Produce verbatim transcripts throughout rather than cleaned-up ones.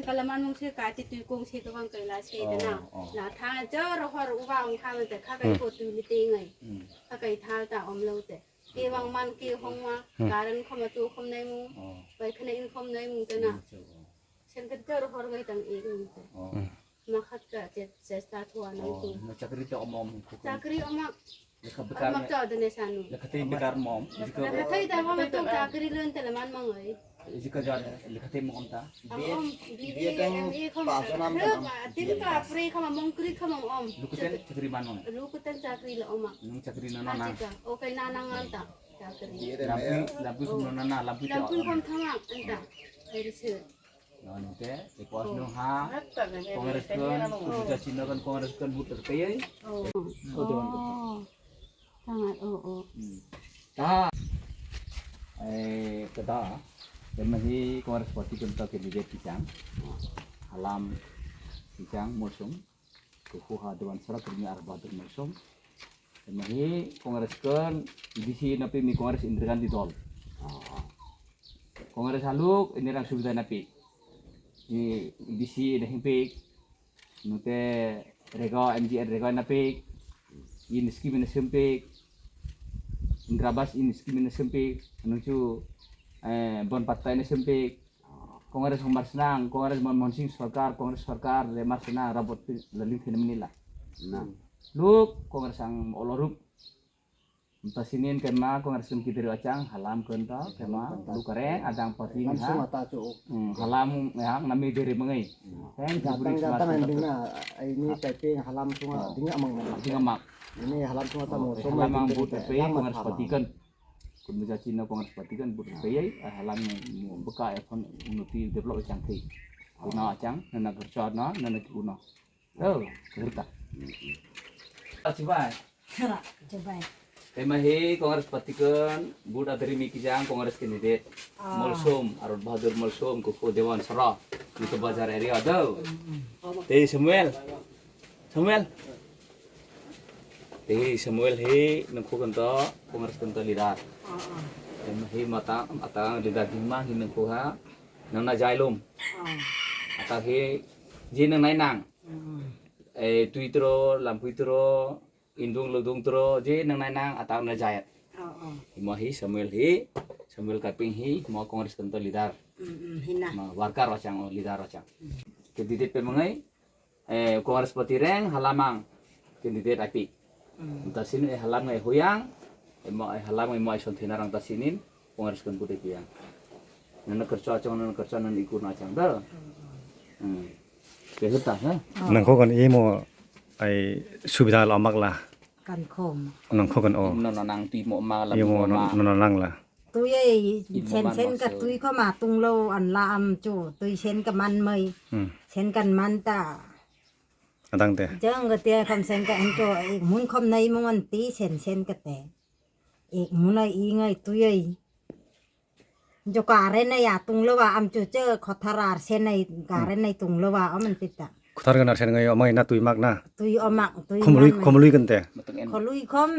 Kala manmung se kati twi kong se kwbang kaila se de na. Oh, oh. Na tha jor hor uba ong kha mate kha kai Hmm. ko twi ni tengai. Hmm. Kha kai tha ta om lo te. Ke wang man ke hong ma. Hmm. Karan khama tu khom nai mu. Oh. Bai khana in khom nai mu te na. Hmm, so, oh. Sen ka jor hor gai tang e mu te. Oh. Hmm. Ma khat ka che chesta thua nang Oh, tu. Na chakri te om om khu. Chakri om. Lekha bekar Mak me. Chau dene sanu. Lekha tei bekar mom. Isi ka Lekha tei ta mom tu chakri lon tele man mang oi. Isi ka jan lekha tei mom ta. Am om B A M A khom. Ba jana am Re tam. Ba tin ka pre khom mong kri khom om. Lukuten chakri man mom. Lukuten chakri le om. Nung chakri no na na. Ajika. O kai na nang an ta. Chakri. Lampui lampui khom no na na lampui ta. Lampui khom thama anta. Ai ri se. Nonte, ekos no ha, Congress kon, Kubuja Singh no kon, Congress kon vote rwpaiwi. Oh. Oh, do, do. Oh. Tangat, oh, oh. Hmm. Ta. Eh, kada. Kemahi Congress party kon to candidate kisang. Halam kisang mosong. Kukuha Dewan Sara Kurmi Ar Bahadur Malsom. Mahi Congress kan D C na pimi Congress Indira Gandhi dol. Congress haluk Indira Subida na pi. Di D C na himpik. Nute rego M G R rego na pik. In scheme na sempik. Indra Bas in scheme na sempik. Nungchu eh, bon patta na sempik. Congress hongmar swnang, Congress Manmohan Singh sarkar, Congress sarkar le mar swnang, rabot laling thwinani la. Na. Luk, Congress ang oloruk. Mta sinin kema, Congress kum kidiru achang, halam kenta, kema, lukare, adang pati Halam ha. Suma ta chu. Hmm, halam, ya, nami diri mengai. Thank you, Jatang, Buri jatang Suma yang Santa. Dina, ini typing halam suma, Ah. Dinga mang mang. Dinga mang. Ini halam suma ta Oh, mo, eh, suma halam ang diri but te, eh, yang Congress mat patikan. Kun meja China Congress party kan but kayai, ah, halang mo beka ekhon unoti develop chang thai. Kuna achang, nana kerja na, nana ki una. Oh, kerja. Achi bai. Kera, coba. Tema he Congress party kan but adri mi kijang Congress candidate. Ah. Malsom, Arun Bahadur Malsom, Kuku Dewan Sara, itu bazar area do. Tei Samuel. Samuel. Tei Samuel he nungkho kanto, Congress kanto leader. Ah, ah. Em he mata, mata leader hima he nungkho ha, nangna jailum. Ah. Ata he je nangnai nang. Hmm. Eh, twi tro, lampui tro, indung ludung tro, je nangnai nang, ata na jayat. Ah, ah. Hima he Samuel he, Samuel Kaping he, hima Congress kanto leader. Hmm, hmm, hina. Ma worker wachang, leader wachang. Hmm. Candidate pe mangai, eh, Congress party reng halamang candidate api. Hmm. Tasin eh halam ngai huyang, eh, mo eh halam ngai mo ai sonthina rang tasinin Congress kan putih piyang. Nana kerja acang, nana kerja nana ikut acang dah. Hmm. Kehut ta ha? Oh. Nangkho kan imo ai subida lomak la. Kan khom. Nangkho kan oh. Nana nang ti mo ma la. Imo mo ma. Nana nang la. Tui ei Imo sen man sen ka masuk. Tui ko ma tung lo an la am chu tui sen ka man mai. Hmm. Sen kan man ta. Adang te. Jang ka te kam sen ka en to ek mun khom nai mung an ti sen sen ka te. Ek mun ai i ngai tui ei. Jo ka re nai a tung lo wa am chu che khothar ar sen nai ka re nai tung lo wa am an ti ta. Khothar kan ar sen ngai amai na tui mak na. Tui omak tui Khomlui man mai. Khomlui kan te. Kholui khom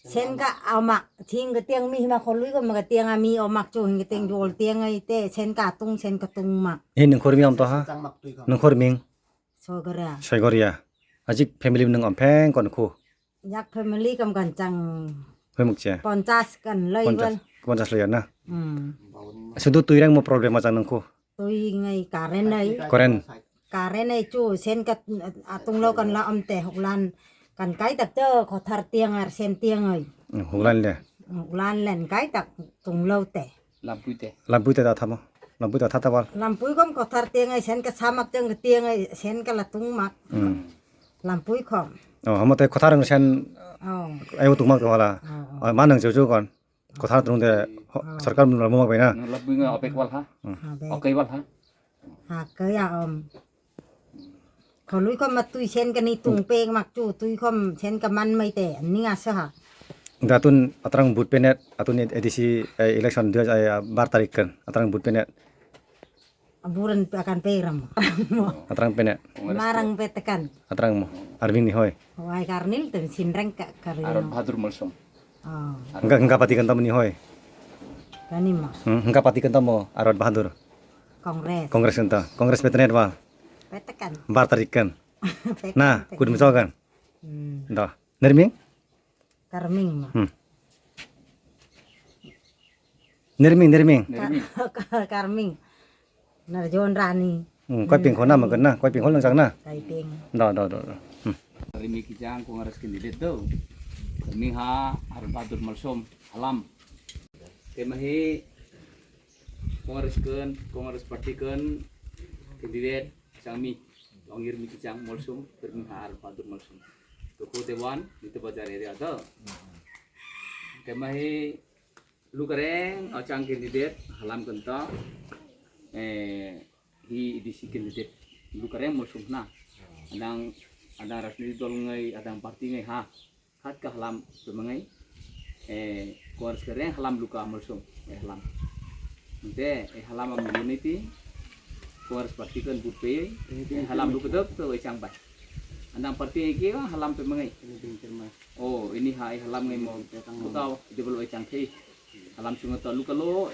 Sen ka ama thing ka tiang mi hima kholui ko ma ka tiang ami o mak chu hing ka tiang jol tiang ai te sen ka tung sen ka tung ma. He nung khor mi am to ha? Nung khor ming? Sogoria. Sogoria. Ajik family nung am pheng kon khu. Jak family kam kan chang. Hoi muk che. Ponchas kan loi Ponchas, bal. Ponchas loi na. Hmm. Sudu tuirang mo problem ma chang nung khu. Tui ngai karen nai. Karen. Karen nai chu sen ka atung lo kan la om te huklan kan kai tak te khothar tiang ar sen tiang ai. Huklan le. Huklan len kai tak tung lo te. Lampui te. Lampui te da thamo. Lampui da thata bal. Lampui kom khothar tiang ai sen ka samak tiang tiang ai sen ka la tung mak. Hmm. Lampui kom. Oh, hamo te khothar ang sen. Oh. Ayo tung mak wala. Oh, oh. Oh, manang chu chu kon. Kothar tung de ho-, Ah. Sarkar mun ramo bai na. Nung labui nga opek wal ha? Hmm. Ha, be. Okai wal ha? Ha, kaya om. Kholui kom ma tui sen ka ni tung pek mak chu, tui kom sen ka man mai te, ning asa ha. Da tun atrang but penet, atun A D C, eh, election dua, eh, bar tarik kan, atrang but penet. Buran akan pe ram. Atrang pene. Marang pe tekan. Atrang mo. Arvin ni hoi. Wai karnil tem sinreng ka karnil. Arot Bahadur Malsong. Oh. Engka, engka pati kan tamo ni hoi. Kani ma. Hmm, engka pati kan tamo Arot Bahadur. Congress. Congress kan to. Congress petenet ba. Petekan. Bar tarik kan. Pet-, na, petekan. Kudum sokan. Hmm. Do. Nerming? Karming ma. Hmm. Nerming, nerming. Nerming. Ka-, ka-, Karming. Narjon Rani. Hmm, koi ping khona makan na, koi ping khol nang na. Koi ping. Do, do, do, do. Hmm. Rimi kijang Congress candidate do. Kami ha Arun Bahadur Malsom halam. Kemahi Congress kan, Congress party kan candidate changmi. Ongir mi kijang Malsom, Rimi ha Arun Bahadur Malsom. Toko Dewan, itu bazar area do. Kemahi Lukareng, o chang candidate, halam kento. Eh, hi D C candidate. Lukareng Malsom na. Adang, adang rajniti dol ngai, adang party ngai ha. Hat ka halam pemangai. Eh, Congress kereng halam luka Malsom. Eh, halam. Ante, eh, halam am unity. Congress party kan but pe. Eh, halam luka dok to, eh, chang bai. Adang party ke halam pemangai. Oh, ini ha, eh, halam ngai mo. Kau, double, eh, chang thei. Halam sungo to luka lo,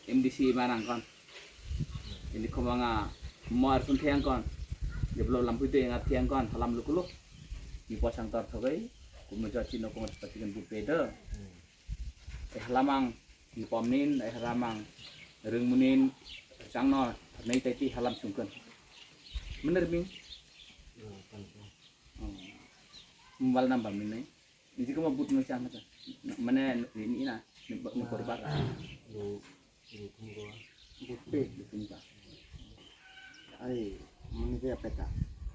M D C manang kon. Ini khomanga mar sun thiang kon. Develop lampu de ngat thiang kon, halam lukulo. Ni posang tor thogai, kumu jo chino Congress party kan but pe do. Eh, halamang, ni pomnin, eh, halamang, rengmunin, changno, nei tai ti halam sungkon. Mener ming? Oh. Mobile number ni nei. Niji kama but no chang naka. Mane ini ina, ni ba-, ni korbar. Lu, lu tunggu. But pe. Lu tunggu. Ai, mani pe apa ta?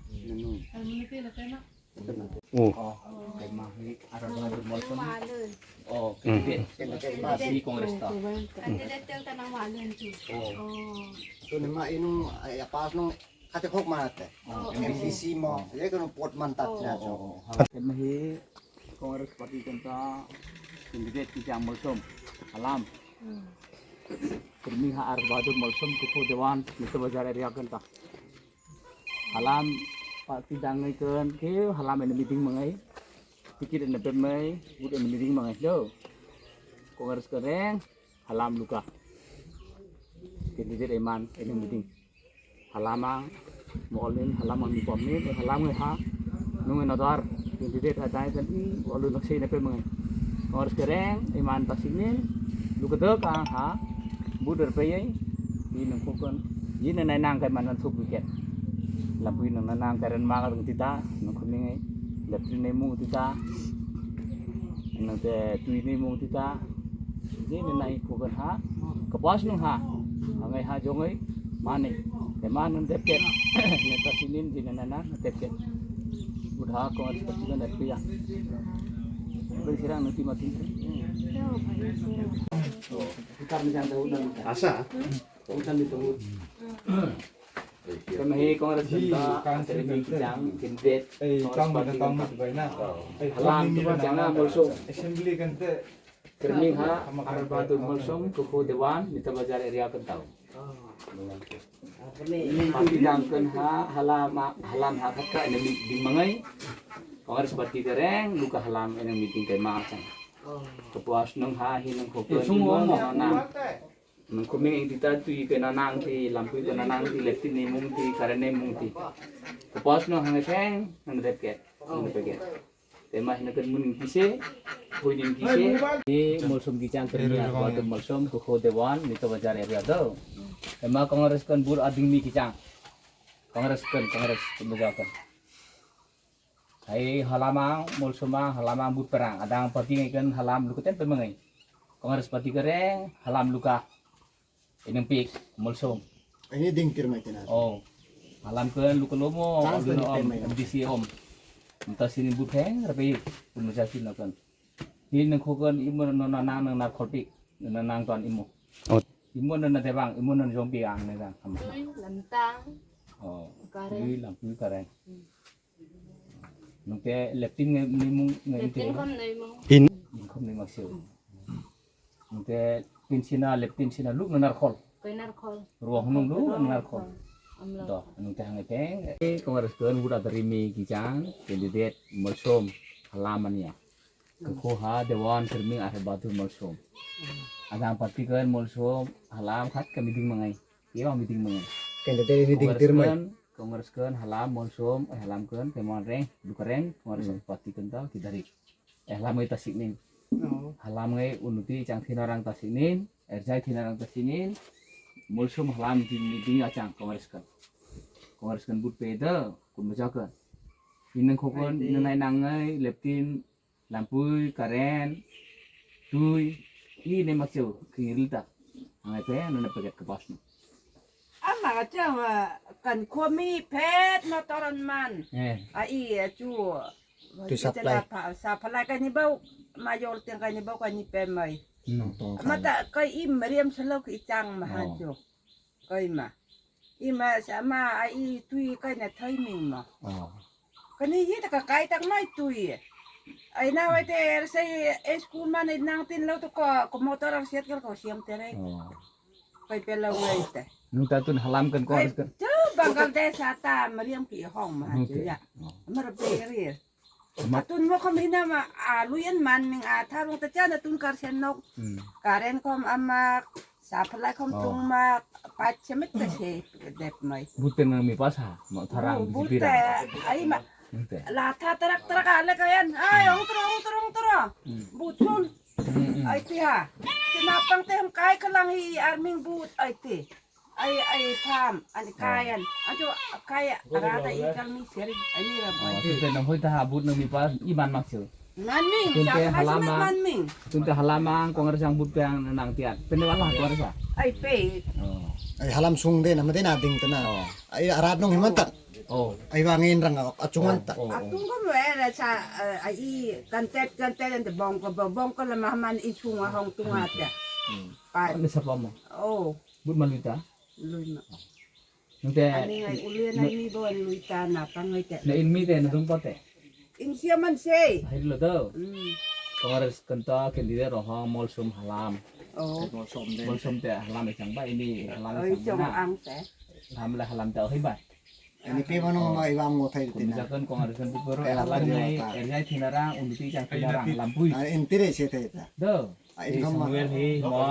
Nenu. Ai, mani pe la pe ma. Apa na? Oh. Oh, kay mahi, ara ba du molson. Oh, candidate. Candidate. Si Congress ta. Candidate tel ta na walun tu. Oh. Oh. Tu ni ma inu, ai, apa asno Kate khok manate. Oh, M D C mo, ye kono pot man tat na so. Oh, oh, oh. Kemahi Congress party kanta candidate ki jang Molsom. Halam. Hmm. Kami ha Arun Bahadur Molsom, Kuku Dewan, Nito Bazar area kanta. Halam party dangai kan ke, halam ini meeting mangai. Ticket ini pemai, good ini meeting mangai. Yo. Congress kereng, halam luka. Candidate eman, ini meeting. Halama, molin, halama mi pomni, halam ngai ha, nungai nadar, candidate ha dai kan i, walu nak sei na pe mangai. Congress kereng, iman pasingin, luka dek ang ha, buder pe yai, i nang kokon, i na nai nang kai manan suk wicket. Lampu i nang na nang kai ren ma ka tita, nang kuning ai, lepri nai mu tita, nang te tui nai mu tita, Jini nai kokon ha, kapas nung ha, hangai ha jongai, mani, te manun depket, neta sinin jini nana depket. Budha Congress party kan depket ya. Beri sirang nanti mati. Kita menjang tahu dan asa, kita itu. Kami Congress kita, kan ada di kijang, candidate, eh, Congress party kan. Halam tu kan jana bolso. Assembly kan te. Kerming ha, Arun Bahadur Molsom, Kuku Dewan, Nito Bazar area kentau. Party dang ken ha, halam, halam ha khatka ini meeting mangai. Congress party kereng, luka halam ini meeting kai ma chang. Kapas nung ha, hi nung kokon, nung nana. Nung kuming ing tita tui ke nanang ti, lampu ke nanang ti, lepti ni mung ti, karen ni mung ti. Kapas nung hangai theng, nang depket, nang depket. Tema hina kan muning kise, huinin kise. Di Molsom kijang kerja, waktu Molsom, Kuku Dewan, Nito Bazar area do. Tema Congress kan bur ading mi kijang. Congress kan, Congress kan bejakan. Hai halama, Molsoma, halama but perang. Adang party ngai kan halam lukutem pemangai. Congress party kereng, halam luka. Inang pik, Molsom. Ini ding tir mai kena. Oh. Halam ke luka lomo, chance alu ni om, pemai. M D C om. Entah sini butheng, rapi, pun mujaki nakan. Ini nang kokon, imo no na nang nang narkotik, na nang tuan imo. Oh. Imo no na debang, imo no jompi ang na dang. Tui, lentang. Oh. Kareng. Tui, lam, tui, kareng. Hmm. Nung te leptin ngai ni mung ngai te. Leptin khom nai mung. Hin. Hin khom nai mak seo. Nung te tin sina leptin sina luk na narkhol. Kai narkhol. Ruang nung luk na narkhol. Amlo. Do, nung te hangai teng. Eh, Congress kan buda dari mi kijang candidate Molsom halamania. Kuku ha Dewan Kerming Arun Bahadur Molsom. Adang party kan Molsom halam khat kami ding mangai. Kebo meeting mung. Candidate meeting Congress tirmai. Kun, Congress kun, Halam, Molsom, eh, Halam kun, Kemon Reng, Lukareng, Congress Hmm. party kun to, kidari. Eh, Halam ita siknin. Oh. Halam ngai unuti chang thina rang ta siknin, erjai thina rang ta siknin, Molsom Halam di meeting achang Congress kun. Congress kun but pe do, kun baja kun. Inang khokon, Ai, inang nai nangai, leptin, lampui, karen, tui, i ne makcheu, kingiril ta. Angai pe, nana packet ke bas no. Ama ka chang, ah, kan khomi phet no toron man. Eh. A i, eh, chu. Tui Kita supply. La pha-, sa phalai ka ni bau, ma yol teng ka ni bau ka ni pe mai. Hmm. Tong Ama tong. Ta kai i mariam salok i chang ma ha Oh. chu. Kai ma. I ma sa ma a i tui kai na thai ming ma. Oh. Kani ye ta ka kai tak mai tui. Ai na wai te er sai e school ma nei nang tin lo to ko, ko motor ar siat kal ko siam te re. Oh. Kai pe lo wai te. Nung ta tun Halam kan ko Kai kan. Tu Bangladesh ata mariam ki hong ma ha chu Okay. Ya. Oh. Mar pe re. Ma- Atun mo kham hina ma a luyan man ming a tharung ta chana tun kar sen nok. Hmm. Karen khom ama Sa phalai khom Oh. Tungma pach chemet ta se dep mai. Bute nang mi pasa, ma tharang Bu-, bisi bute, pira. Ai ma, Bute. La tha tarak tarak ale kayan. Ai, ong tro, ong tro, ong tro. Hmm. But sun. Hmm, hmm. Ai ti ha. Tina pang te hum kai kalang hi arming but ai ti. Ai, ai pham, ani Oh. Kayan. Ajo kaya rada i kal mi seri, ani ra Oh, boy. Tute nang hoi ta ha but nang mi pas, i man mak sil. Manming, Tun te sa phalai halama, manming. Tun te halama ang Congress ang but pe ang nang tiat. Pene wala Congress a? Ai pe. Oh. Ai halam sung de nama de na ding tena. Oh. Ai arat nong himan tak. Oh. Ai wangin rang achungan tak. Oh, oh. Atung ko mo era sa, eh, ai i kantet kantet ente bong ko bong ko lama man i sunga hong tunga ta. Hmm. Pa. Ano sa pa mo? Oh. But maluta? Lui ma. Nung te Ani ngai uli na ni bo lui ta na pang ngai te. Na in mi te na dung pa te. In sia man se. Hai lo do. Hmm. Congress kanta candidate rohong Molsom Halam. Oh. Molsom te Halam isang ba ini Halam Oi isang chong na. Ang te. Halam le Halam ta hoi ba. Ani pe mano ma iba ang mo thai Kung tina. Misalkan Congress kan bukoro Eh, Halam Halam ngai ta. Erjai thinarang undi ti chang thinarang lampui. Ah, intire se thai ta. Do. Ah, Ei income ma. Samuel hi mo,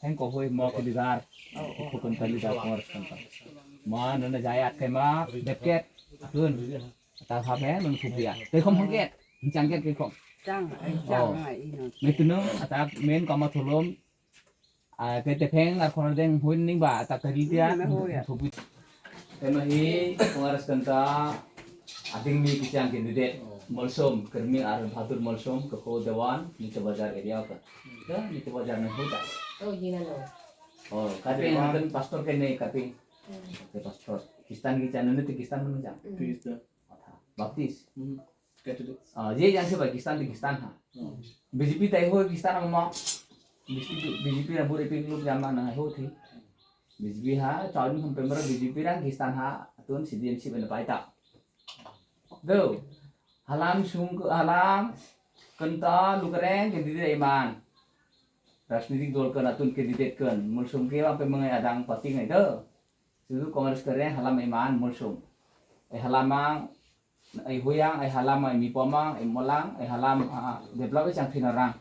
hengko hoi mo kiligar. Oh, oh. Ikhukun tali da kor santa. Ma nana jaya akai ma depket. Kun. Ta ha be nun khupia. Te khom hongket. Changket ke khom. Chang, ai Oh. Chang ai ino. Me tunu atak men kama thulom. Ah, ke te pheng ar khona deng huin ning ba atak kari dia. Hmm, me hoya. Thupi. Ema hi, Congress kanta, ading mi kichang candidate, Molsom, Kermi ar Bahadur Molsom, ke ko Dewan, Nito Bazar area ka. Ke Nito Bazar na huta. Oh, jina no. Oh, kati Dewan. Yang kan pastor ke ne kati. Hmm. Ke pastor. Kristan kichang, ne te Kristan mana jang? Hmm. Kristan. Baptist. Hmm. Catholic. Ah, je yang se ba Kristan di Kristan ha. Hmm. B J P tai ho Kristan ma. B J P, B J P ra buri ping luk jama na ho thi. B J P ha, chaun kham pemra B J P rang Kristan ha, atun C D M C ben pai ta. Do. Halam sung, halam kanta lukreng candidate iman. Rajnitik dol kan atun candidate kan. Mulsum ke wa pe mengai adang party ngai do. Sudu Congress kare halam iman Mulsum. Ai halama, ai huyang, ai halama, ai mipomang, ai molang, ai halam, ah, develop ai chang thina rang.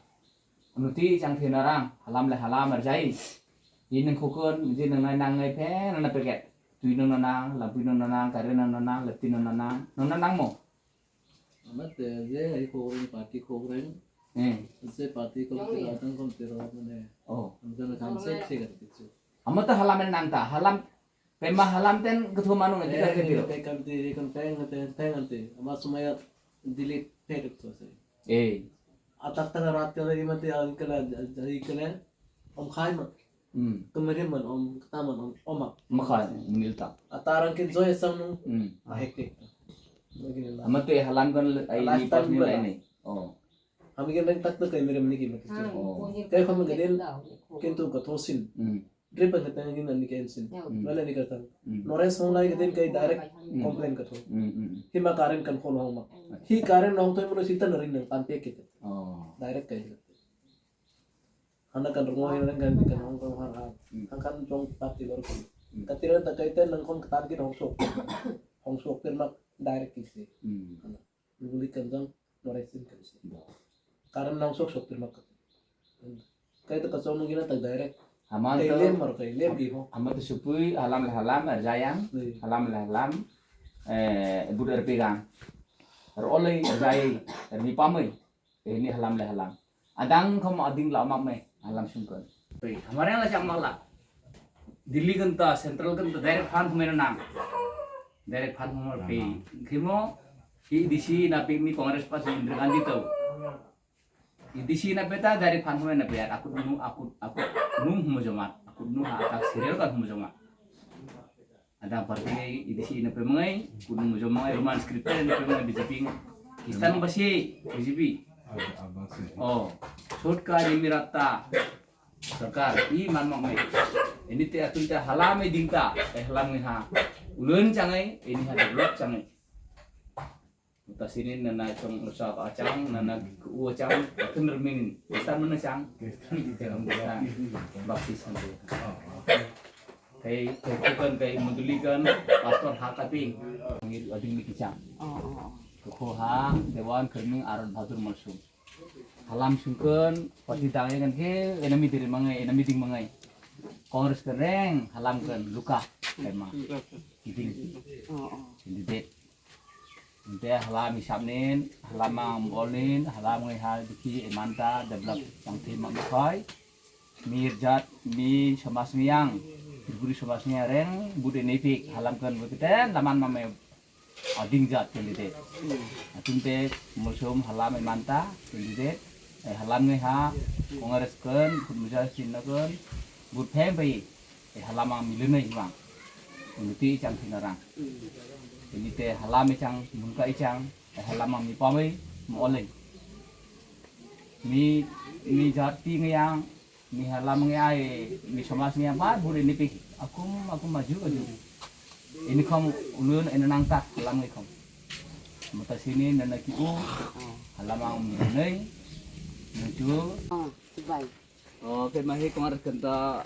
Unuti chang thina rang, halam le halam arjai. Ini khukun, je nang nai nang ngai phe, nana packet. Tui nang nang, lapui nang nang, kare nang nang, lepti nang nang, nang nang mo. Ama te je ai khoreng party khoreng. Eh. Je party kom tira tang kom tira mane. Oh. Amjana kan se thik ase kichu. Ama ta halam nang ta, halam pema halam ten kethu manu ngi Eh, ta ke tiro. Te kan ti, kan teng te, teng te. Ama sumaya delete phe to se. Eh. Atak ta rat ka lagi mate al kala, al kala. Om khai ma. Hmm. Kemarin man om, ketaman om, omak. Makai, menil tak. Atarang kin joy sam nung. Hmm. Ah, hektik. Begini lah. Ama tu halam kan ai ni pas ni lai ni. Oh. Kami kan tak tu kai mere mani ki mati. Oh. Kai kami gadin kintu kathosin. Hmm. Drip ang katang gin ani ken sin. Hmm. Wala ni katang. Hmm. Nore song lai gadin kai direct Hmm. complain katho. Hmm, hmm. Hima karen kan khol hong ma. Hi karen nong toi mono sita narin nang pan pek kita. Oh. Direct kai. Hana kan rongo hina kan kan hong kong har har. Hmm. Hang kan jong tap ti lor kan. Hmm. Katira ta kai ten nang kon ketan kin hong sok. Hong sok ter mak direct kisi. Hmm. Hana. Luli kan jong noresin kan si. Bo. Karan nang sok sok ter mak. Kai ta kachong nang gina ta direct. Aman Tei to, lem mar kai, lem di ho. Aman to supui halam le halam, eh, jayang, Tei. Halam le halam, eh, bud er pegang. Rolei jai, er mi pamei, eh, ni halam le halam. Adang khom ading la mak me, halam sungkon. Tei, hamare la chang mak la. Delhi kan ta, central kan ta, direct phan humena nang. Direct phan humor pe. Khimo, hi disi na pe mi Congress party Indira Gandhi to. Idisi na peta dari phan hoi na peta aku nu aku aku nu humujoma aku nu ha atak serial kan humujoma. Ada parti idisi na pe mengai kunu mujoma Roman script na pe mengai B J P Kristan basi B J P. Oh, short ka ni mirata sarkar i man mak mai. Ini te atun te halam e dingta, eh halam ngi ha. Ulun changai, ini ha develop changai. Tasini nana chong rusa ka chang, nana ku chang, akhun remin, kita mana chang? Kita mana chang? Bakti santu. Kai, kai kukan, kai munduli kan, pastor ha tapi, ngir ading ni kichang. Oh, oh, oh. Kukho ha, Dewan Kerming Arot Bahadur Malsum. Halam sungkon, pati dangai kan ke, enami diri mangai, enami ding mangai. Congress kan reng, halam kan, luka, kai ma. Kiting. Oh, oh. Candidate. Ente halam hisab nin, halam ang bol nin, halam ngai ha dikhi emanta develop yang thim ang khoi. Mir jat, mi somas ngi yang, Tripuri somas ngi yang reng, bude nepik, halam kan bukiten, laman mame ading jat candidate. Atum te mulsum halam emanta candidate, eh, halam ngai ha, Congress kan, kun mujar chin na kan, but phem pai. Eh, halam ang milinai himang. Unuti ichang thina rang. Ini te halam ichang, munka ichang, eh, halam ang mi pamai, mo oleng. Mi, mi jati ngayang, mi halam ngai ai, mi somas ngayang, ba, buri ni pi. Akum, akum maju, maju. Ini kom ulun, ini nangta, halam ngai kom. Mata sini, nana kibu, halam ang milinai, muncul. Oh, sebai. Oh, khe mahi Congress kanta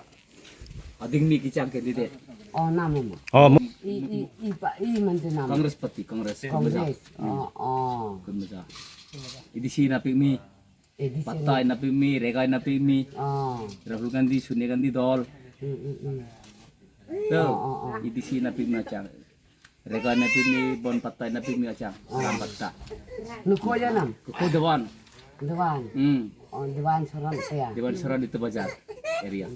ading ni kichang candidate. Oh, namo mo. Oh, mo- I, i, i pa, i mande namo. Congress party, Congress. Congress. Hmm. Oh, oh. Kunmeja. Idisi na pimi, Idisi patai na pimi, regai na pimi. Oh. Rahul Gandhi, Sonia Gandhi dol. Hmm, hmm, hmm. To, Oh, oh, oh. Idisi na pimi na chang. Rega na pimi, bon patta na pimi achang, ram patta. Nuko ya nam? Kuku Dewan. Dewan. Hmm. Oh, Dewan Soron ya. Dewan Soron itu bazar area.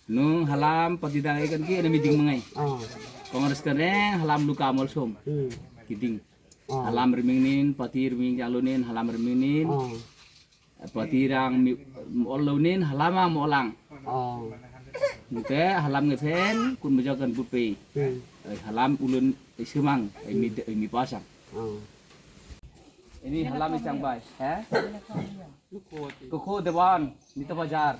Nung halam pati dang ikan ki ada meeting mengai. Oh. Congress kan reng halam luka molsom. Hmm. Kiting. Oh. Halam riming nin, pati riming jalu nin, halam riming nin. Oh. Pati rang mi, mo'ol nin halama mo'olang. Oh. Nte halam nge phen kun mujakan bupe. Hmm. Eh, halam ulun isimang, eh, mi, eh, mi pasang. Oh. Ini halam ichang bai, he? Kuku Dewan, Nita Bazar.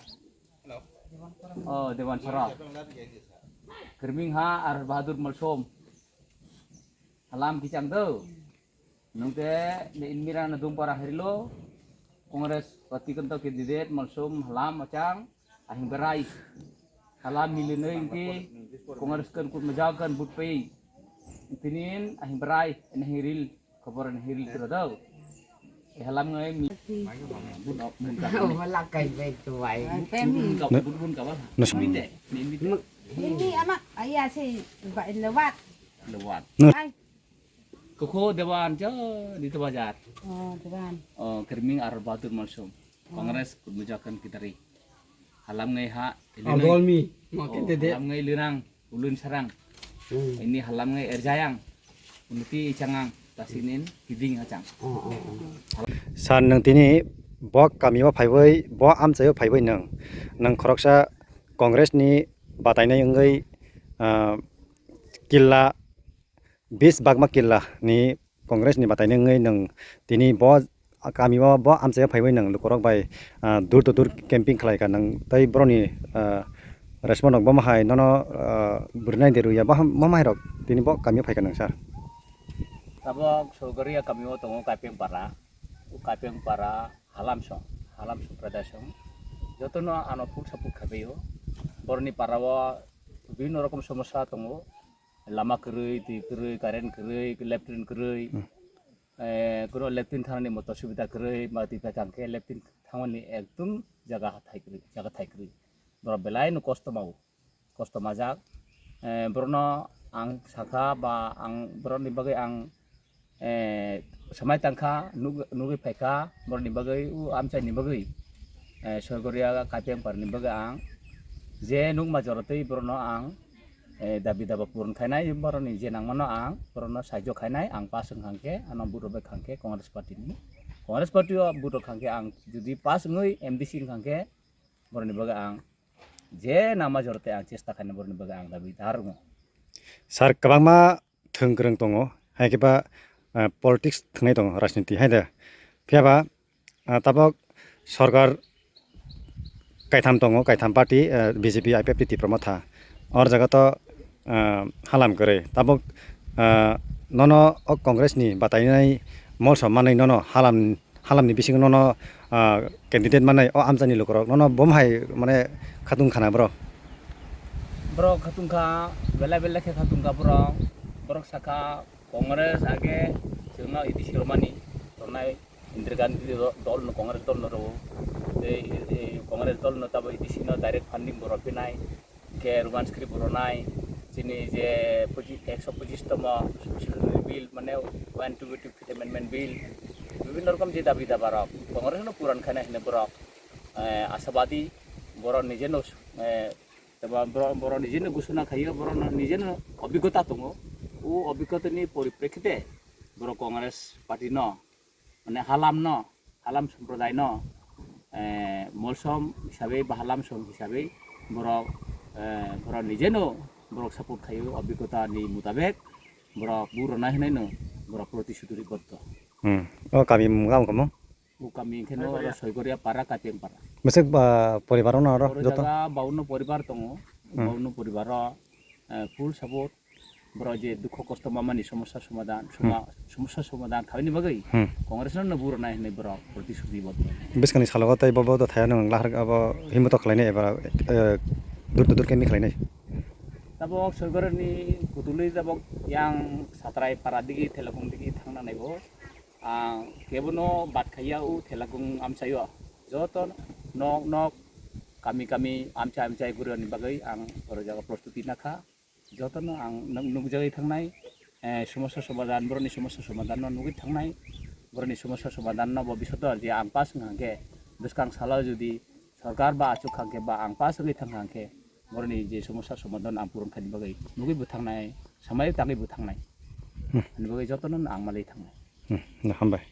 Oh, Dewan Sara. Kerming ha Ar Bahadur Malsom. Halam kichang do. Nungte ne inmira na dum para herilo. Congress pati kento candidate Malsom halam achang ahing berai. Halam milinoi inti Congress kan kut majakan but pei. Intinin ahing berai, ahing ril, khobor ahing ril tu radau. Eh, halam ngai mi. Bun, bun ka. Wala kai bai tu bai. Bun ka, bun, bun ka ba. Nas- Mite, mite. Ini ama, ayah si ba lewat. Lewat. Nas- Ai. Kuku Dewan jo di tu bazar. Oh, Dewan. Oh, Kerming Ar Bahadur Malsom. Oh. Congress kun mujakan kitari. Halam ngai ha, Ar ilinang. Dolmi. Oh, halam ngai ilinang, ulun sarang. Hmm. Ini halam ngai erjayang. Unuti changang, tasinin, kiding achang. Oh, oh, oh. San nang tini bo kamio phaibai, bo amchaio phaibai nang. Nang khoroksa Congress ni batainai wngwi, ah, killa bis bagma killa ni Congress ni batainai wngwi nwng tini bo kami o bo amchai phaiwi nwng lukurok bai, ah, door to door camping khlai kha nwng tei boroni, ah, response rok bo ma hai nono, ah, bwrwi nai de rwya bo ma hai rok tini bo kami o phai kha nwng sir. Tabok Sorgoria kami o tongo Kaipeng para, o Kaipeng para Halamsong, Halam Sampradaya song jotono ano phuk sapuk khabaio. Boroni para o bibhinno rokom somosya tongo. Lama kwrwi, twi kwrwi, current kwrwi, latrine kwrwi. Hmm. Eh, kuno latrine thangnani moto subida kwrwi, ma twi phaikha hwnkhe latrine thangmani ekdum jaga thai kwrwi, jaga thai kwrwi. borok belai no kosto mau, kosto majak. Eh, borokno ang sakha ba ang borokni bagwi ang, eh, samai tangkha, nug-, nugwi phaikha, borokni bagwi, o amchaini bagwi, eh, Soigoria Kaipeng parni bagwi ang je nukma jorotwi borokno ang, eh, dabi daba puron khainai, borokni je nangmano ang borokno saijo khainai, ang pass wngkha hwnkhe, ano vote rwbai kha hwnkhe Congress party ni, Congress party o vote rwkha hwnkhe ang jodi pass wngwi M D C wngkha hwnkhe, borokni bagwi ang je nangma jorotwi ang chesta khainai, borokni bagwi ang dabi dar wngo. Sir, kwbangma thwng kwrwng tongo, hai khe ba, eh, politics thwngnai tongo, rajniti hai da. Phiya ba, ah, tabok sorkar kaitham tongo, kaitham party, eh, B J P, I P F T, Tipra Motha. Or jaga to, eh, halam kwrwi. Tabok, eh, nono o Congress ni batainai molsom manwi nono halam, halam ni bisingo nono, ah, candidate manai o amchani lukurok nono bom hai mane khatung khana bro. Borok khatung kha, belai belai khe khatung kha borok. Borok sakha Congress age chwngno iti siromani tongnai Indira Gandhi do-, dol no Congress dol no rwo. Tei, eh, Congress dol no tabo iti sino direct funding borok pinai. Khe romance script rwnai, chini je pochi-, ekso pochis tomo social bill, mane one twenty fifth amendment bill, bibhinno rokom je dabi daba rok Congress no puran khaina hinwi borok, eh, ashabadi, borok nije no, eh, eba borok, borok nije no gusuna khaio, borok no nije no obhigota tongo, o obhigota ni poriprekhite borok Congress party no mane halamno, halam somprodaino, eh, molsom hisabe ba halam som hisabe borok, eh, borok nijeno borok support khaio, obhigota ni mutabek borok bu rwnai hwnaino borok protishudhuri boddo. Hmm. O kami mung tamo kamo? O kami hwnkhe no oro Soigoria para, Kaipeng para. Bwswk ba poribar ono oro Oro joto? Jaga baunno poribar tongo, Hmm. Baunno poribaro, eh, full support. Borok je dukho kosto mamani somosya somadhan, Hmm. soma-, somosya somadhan khaini bagwi Hmm. Congress no buro nai hinwi borok protishruti bodol. Bwskangni salogo tei bo, bo to thaya nang lahar abo himto khlainai eba, eh, dur dur kemi khlainai. Tabok sorkarni kutulwi tabok yang Satrai para digi, Thelakung digi thangna naibo. Ang kebono bat khaiya o Thelakung amchaio. Joto nok nok kami kami amchai amchai guriani bagwi ang oro jaga prostuti nakha. Jotono ang nuk-, nukjagwi thangnai, eh, somosya somadhan, borokni somosya somadhanno nugwi thangnai, borokni somosya somadhanno bobishoto je ang pass wngkha hwnkhe, bwskang salo jodi sorkar ba achuk kha hwnkhe ba ang pass wngwi thangkha hwnkhe, borokni je somosya somadhan ang puron khaini bagwi nugwi bo thangnai, samai tangwi bo thangnai. Hmm. Ani bagwi jotono ang malwi thangnai. Hmm, hambai.